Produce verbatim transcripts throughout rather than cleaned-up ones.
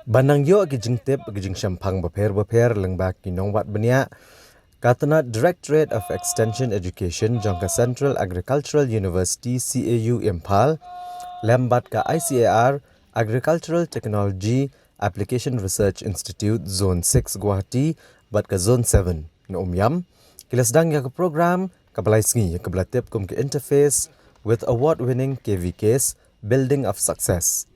Ban nang ïoh ki jingtip, ki jingshemphang bapher bapher lyngba ki nongwad bniah, ka tnat Directorate of Extension Education jong ka Central Agricultural University, C A U, Imphal, lem bad ka I C A R, Agricultural Technology Application Research Institute, Zone six Guwahati bad ka Zone seven na Umiam, ki la sdang ïa ka program kaba lai sngi, ïa kaba la tip kum ka Interface with Award-Winning K V Ks, Building of Success,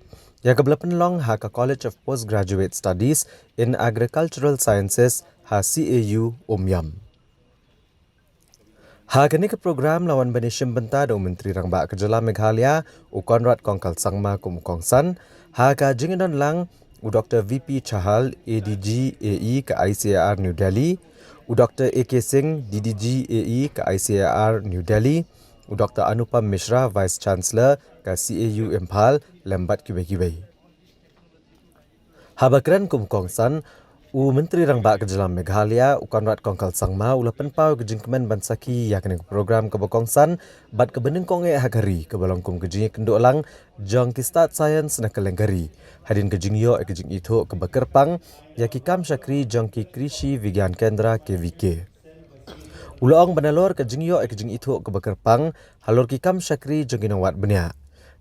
ïa kaba la pynlong ha ka College of Postgraduate Studies in Agricultural Sciences, ha C A U Umiam. Ha kane ka program la wan ban ïashim bynta da u Myntri Rangbah ka Jylla Meghalaya, u Conrad Kongkal Sangma, kum u kongsan. Ha ka jingdon lang u Doctor V P Chahal, A D G A E ka I C A R New Delhi, u Doctor A K Singh, D D G A E ka I C A R New Delhi, u Doctor Anupam Mishra, Vice Chancellor ka C A U Imphal, lem bad kiwei kiwei. Haba kren kum u kongsan, u Myntri Rangbah ka Jylla Meghalaya, u Conrad Kongkal Sangma, u la pynpaw ka jingkmen ban sakhi ïa kane ka program kaba kongsan bad kaba nyngkong eh ha ka ri, kaba long kum ka jingïakynduh lang jong ki stad science na kylleng ka ri, hadien ka jingïoh ïa ka jingithuh kaba kyrpang ïa ki kam shakri jong ki Krishi Vigyan Kendra, K V K. U la ong ba nalor ka jingïoh ïa ka jingithuh kaba kyrpang halor ki kam shakri jong ki nongwad bniah,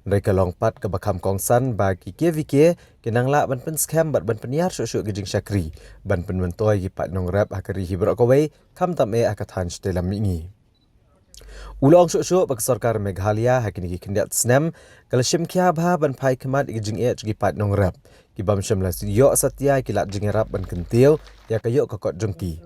hynrei ka long pat kaba kham kongsan ba ki K V K kin nang lah ban pynskhem bad ban pynïar shuh shuh ki jingshakri ban pynmyntoi ki paid nongrep ha ka ri hi baroh kawei, khamtam eh ha ka thaiñ shatei lam mihngi. U la ong shuh shuh ba ka Sorkar Meghalaya ha kine ki khyndiat snem ka la shim khia bha ban phai khmat ïa ki jingeh jong ki paid nongrep, ki bym shym la ïoh satia ïa ki lad jingïarap ban kyntiew ïa ka ïoh ka kot jong ki.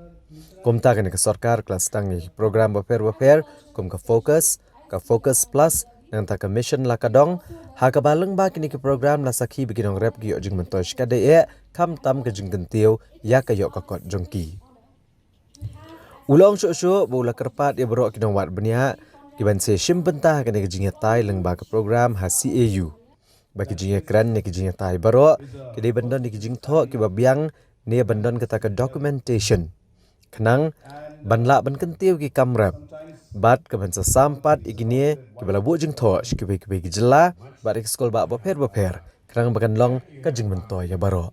Kumta kane ka sorkar ka la sdang ïa ki program bapher bapher kum ka FOCUS, ka FOCUS Plus, nangta ka Mission Lakadong, ha kaba lyngba kine ki program la sakhi ba ki nongrep ki ïoh jingmyntoi shikatdei eh, khamtam ka jingkyntiew ïa ka ïoh ka kot jong ki. U la ong shuh shuh ba u la kyrpad ïa baroh ki nongwad bniah ki ban sa shim bynta ha kane ka jingïatai lyngba ka program ha C A U, ba ki jingïakren ne ki jingïatai baroh ki dei ban don ïa ki jingthoh kiba biang ne ban don kata ka documentation, khnang ban lah ban kyntiew ki kam rep, bad ka ban sa sam pat ïa kine kiba la buh jingthoh sha kiwei kiwei ki jylla bad ïa ki skulbah bapher bapher, khnang ba kan long ka jingmyntoi ïa baroh.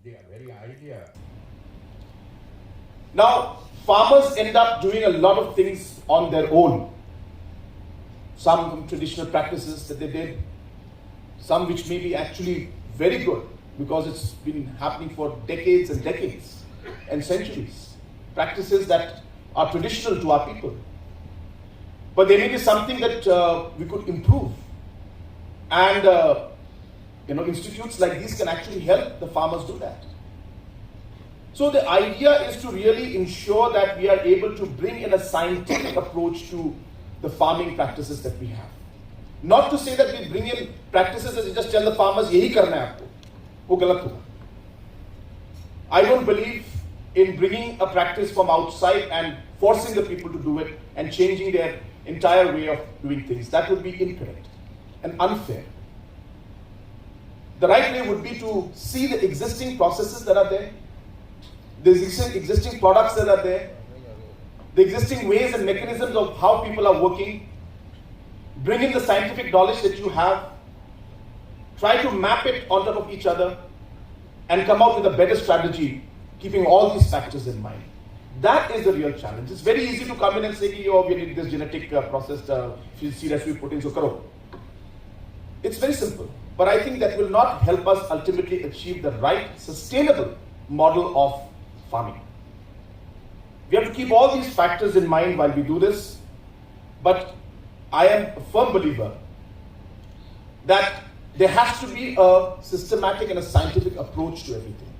Now, farmers end up doing a lot of things on their own. Some traditional practices that they did, some which may be actually very good because it's been happening for decades and decades and centuries. Practices that are traditional to our people. But there may be something that uh, we could improve. And uh, you know, institutes like these can actually help the farmers do that. So the idea is to really ensure that we are able to bring in a scientific approach to the farming practices that we have. Not to say that we bring in practices that we just tell the farmers, "Yahi karna hai aapko." Wo galat hoga. I don't believe in bringing a practice from outside and forcing the people to do it and changing their entire way of doing things. That would be incorrect and unfair. The right way would be to see the existing processes that are there, the existing, existing products that are there, the existing ways and mechanisms of how people are working, bring in the scientific knowledge that you have, try to map it on top of each other, and come out with a better strategy, keeping all these factors in mind. That is the real challenge. It's very easy to come in and say, "Oh, we need this genetic uh, processed uh, seed has to be put in, so karo." It's very simple. But I think that will not help us ultimately achieve the right, sustainable model of farming. We have to keep all these factors in mind while we do this. But I am a firm believer that there has to be a systematic and a scientific approach to everything.